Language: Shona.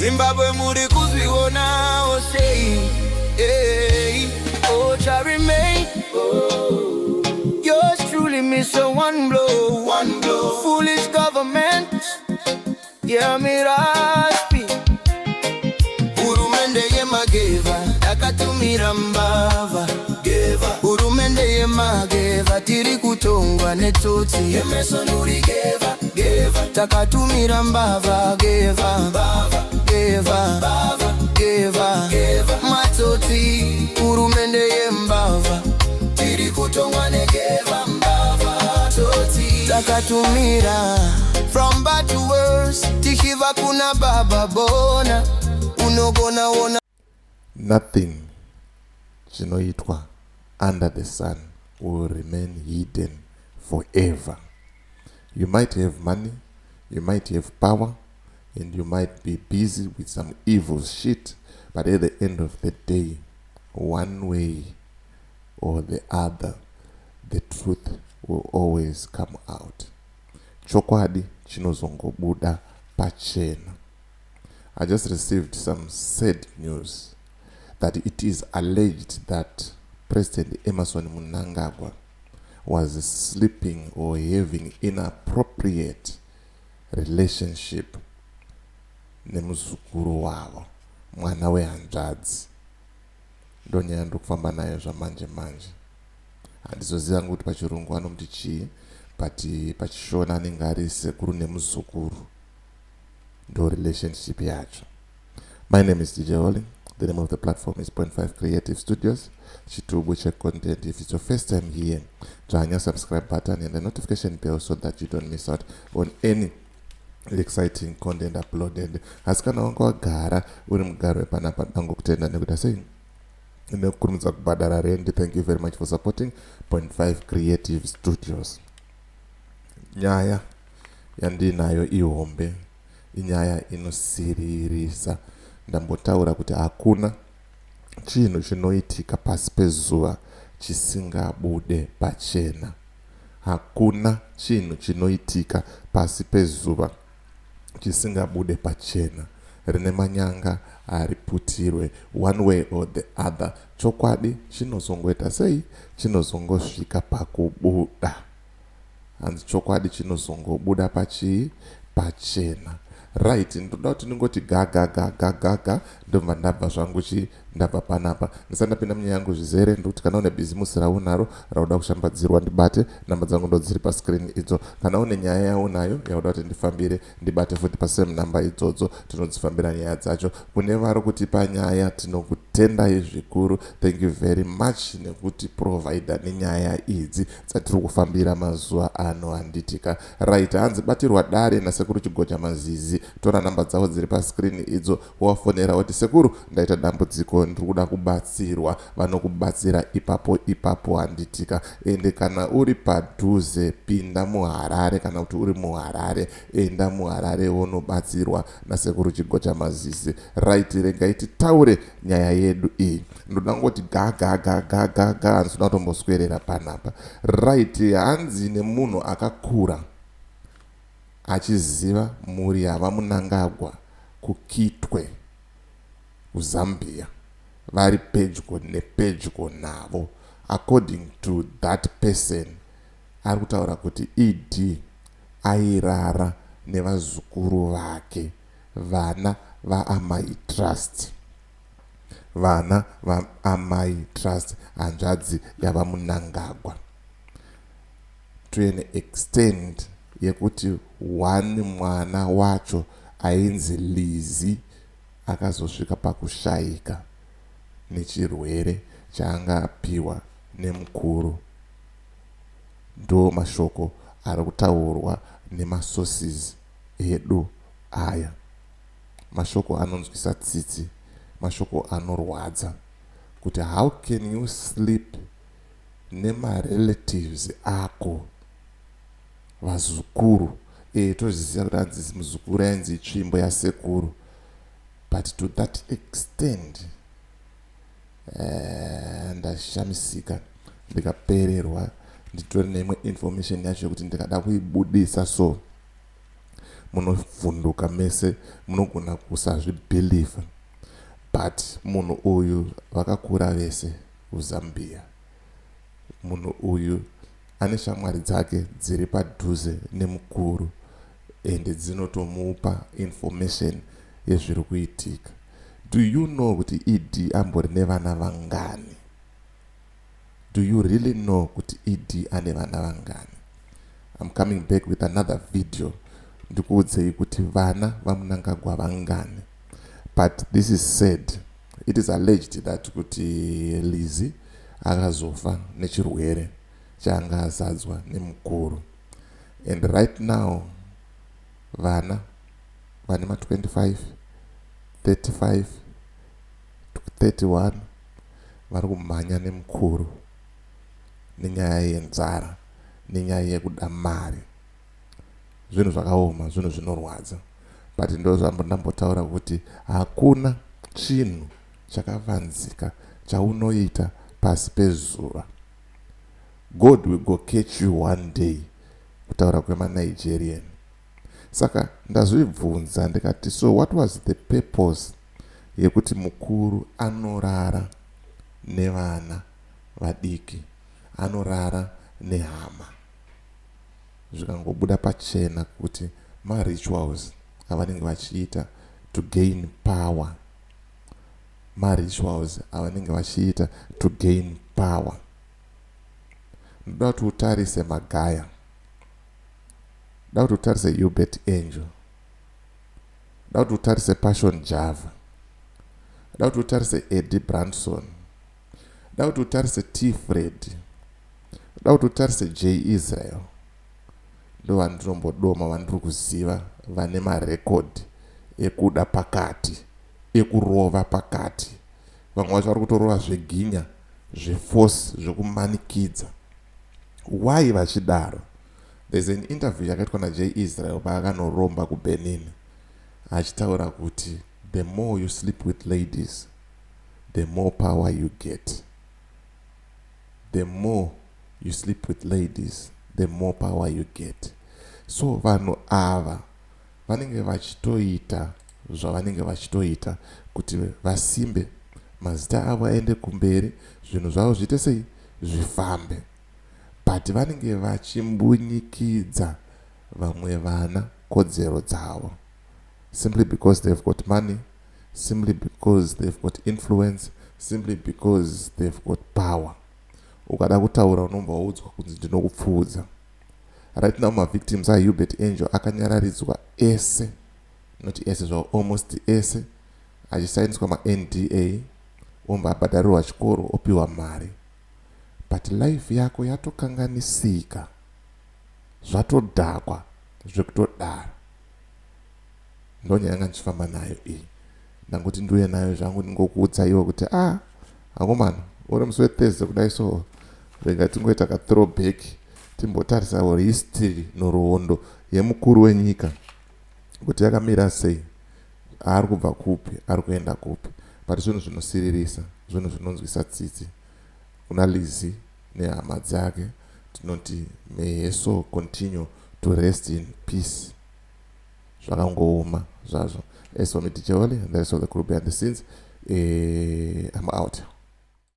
Zimbabwe, muri kuzvionawo sei? Hey, oh, remain. Yours truly miss a one blow. One blow. Foolish government. Yeah, miraspi. Hurumende yemageva yakatumira mbavha. Hurumende yemageva, tiri kutongwa netsotsi. Takatumira mbavha geva geva geva matsotsi. Hurumende yembavha, tiri kutongwa negeva mbavha tsotsi takatumira. From bad to worse, tichibva kuna Baba Bona unogona ona. Nothing chinoitwa under the sun will remain hidden forever. You might have money, you might have power, and you might be busy with some evil shit, but at the end of the day, one way or the other, the truth will always come out. Chokwadi chinozongobuda pachena. I just received some sad news that it is alleged that President Emmerson Mnangagwa was sleeping or having inappropriate relationship nemuzukuru wavo, mwana wehanzvadzi. Ndonyaya ndiri kufamba nayo zvamanje manje. Handizoziva kuti pachirungu anomuti chii, but pachiShona anenge ari sekuru nemuzukuru, ndo relationship yacho. My name is DJ Holly. The name of the platform is Point 5 Creative Studios, chitubu checontent. If it's your first time here, dzvanya subscribe button and the notification bell so that you don't miss out on any exciting content uploaded. Asi kana wanga wagara uri mugaro wepanapa, dangokutenda nekuda sei nekukurumidza kubhadhara rent. Thank you very much for supporting Point 5 Creative Studios. Nyaya yandinayo ihombe, inyaya inosiririsa. Ndambotaura kuti hakuna chinhu chinoitika pasi pezuva chisingabude pachena. Hakuna chinhu chinoitika pasi pezuva chisingabude pachena. Rine manyanga hariputirwe. One way or the other, chokwadi chinozongoita sei? Chinozongosvika pakubuda. Hanzi chokwadi chinozongobuda pachii? Pachena. Right, ndoda kuti ndingoti ga ga ga ga ga ga, ndobva ndabva zvangu chi ndabva panapa. Ndisati ndapinda munyaya yangu zvizere, ndikuti kana une bhizimusi raunaro rauda kushambadzirwa, ndibate. Namba dzangu ndo dziri pascreen idzo. Kana une nyaya yaunayo yauda kuti ndifambire, ndibate futi pasame namba idzodzo, tinodzifambira nyaya dzacho. Kune vari kutipa nyaya, tinokutendai zvikuru. Thank you very much nekuti provida nenyaya idzi dzatiri kufambira mazuva ano, handitika? Right, hanzi batirwa dare naSekuru Chigocha Mazizi. Tora namba dzavo dziri pascreen idzo, wafonera woti, "Sekuru, ndaita dambudziko, ndiri kuda kubatsirwa." Vanokubatsira ipapo ipapo, handitika? Ende kana uri padhuze, pinda muHarare. Kana kuti uri muHarare, enda muHarare wonobatsirwa naSekuru Chigocha Mazizi. Right, regai titaure nyaya yedu iyi. Ndoda ngoti ga ga ga ga ga ga, handisi kuda kutomboswerera panapa. Right, hanzi nemunhu akakura achiziva mhuri yavaMnangagwa kuKitwe kuZambia, vari pedyo nepedyo navo. According to that person, ari kutaura kuti ED airara nevazukuru vake, vana vaAmai Trust, vana vaAmai Trust, hanzvadzi yavaMnangagwa, to an extent yekuti one mwana wacho ainzi Lizi akazosvika pakushayika nechirwere chaanga apiwa nemukuru. Ndo mashoko ari kutaurwa nemasources edu aya. Mashoko anonzwisa tsitsi, mashoko anorwadza, kuti how can you sleep nemarelatives ako, vazukuru? Tozviziva kuti hanzi muzukuru ainzi tsvimbo yasekuru, but to that extent, ndashamisika ndikapererwa. Nditori neimwe information yacho yekuti ndikada kuibudisa, so Munovhunduka mese, munogona kusazvibhilivha, but munhu uyu vakakura vese kuZambia. Munhu uyu ane shamwari dzake dziri padhuze nemukuru, ende dzinotomupa information yezviri kuitika. Do you know kuti ED ambori nevana vangani? Do you really know kuti ED ane vana vangani? I'm coming back with another video ndikuudzei kuti vana vaMnangagwa vangani. But this is said, it is alleged that kuti Lizzy akazofa nechirwere chaanga azadzwa nemukuru, and right now vana vane ma25, 35, 31 vari kumhanya nemukuru nenyaya yenzara, nenyaya yekuda mari. Zvinhu zvakaoma, zvinhu zvinorwadza, but ndo zvandambotaura kuti hakuna chinhu chakavanzika chaunoita pasi pezuva. God will go catch you one day, kutaura kwemaNigerian. Saka ndazvibvunza ndikati, so what was the purpose yekuti mukuru anorara nevana vadiki, anorara nehama? Zvikangobuda pachena kuti marituals avanenge vachiita to gain power, marituals avanenge vachiita to gain power. Ndoda kuti utarise Magaya, da kuti utarise Uebert Angel, da kuti utarise Passion Java, da kuti utarise Eddie Branson, da kuti utarise T Fred, da kuti utarise J Israel. Ndo vandinombodoma vandiri kuziva vane marekodhi ekuda pakati, ekurova pakati. Vamwe vacho vari kutorova zveginya, zveforce, zvekumanikidza. Why vachidaro? There's an interview yakaitwa naJ Israel paakanoromba kuBenin, achitaura kuti the more you sleep with ladies, the more power you get. The more you sleep with ladies, the more power you get. So vanhu ava vanenge vachitoita zvavanenge vachitoita kuti vasimbe, mazita avo aende kumberi, zvinhu zvavo zviite sei, zvifambe, but vanenge vachimbunyikidza vamwe vana kodzero dzavo simply because they've got money, simply because they've got influence, simply because they've got power. Ukada kutaura unobva waudzwa kunzi ndinokupfuudza. Right now mavictims aUebert Angel akanyararidzwa ese, not ese zvavo, almost ese, achisainiswa maNDA, ombva abhadharirwa chikoro, opiwa mari, but life yako yatokanganisika, zvatodhakwa zvekutodaro. Ndonyaya yanga ndichifamba nayo iyi. Ndangoti ndiuye nayo zvangu, ndingokuudzaiwo kuti a ah, akomana, uri musi weThursday kudai, so rega tingoita kathrowback, timbotarisawo history, nhoroondo yemukuru wenyika kuti yakamira sei, ari kubva kupi, ari kuenda kupi. But zvinhu zvinosiririsa, zvinhu zvinonzwisa tsitsi. Kuna Lizzy nehama dzake tinoti may her soul continue to rest in peace. Zvakangooma zvazvo. As for me, DJ Oli, and the rest of the crew behind the scenes, I'm out.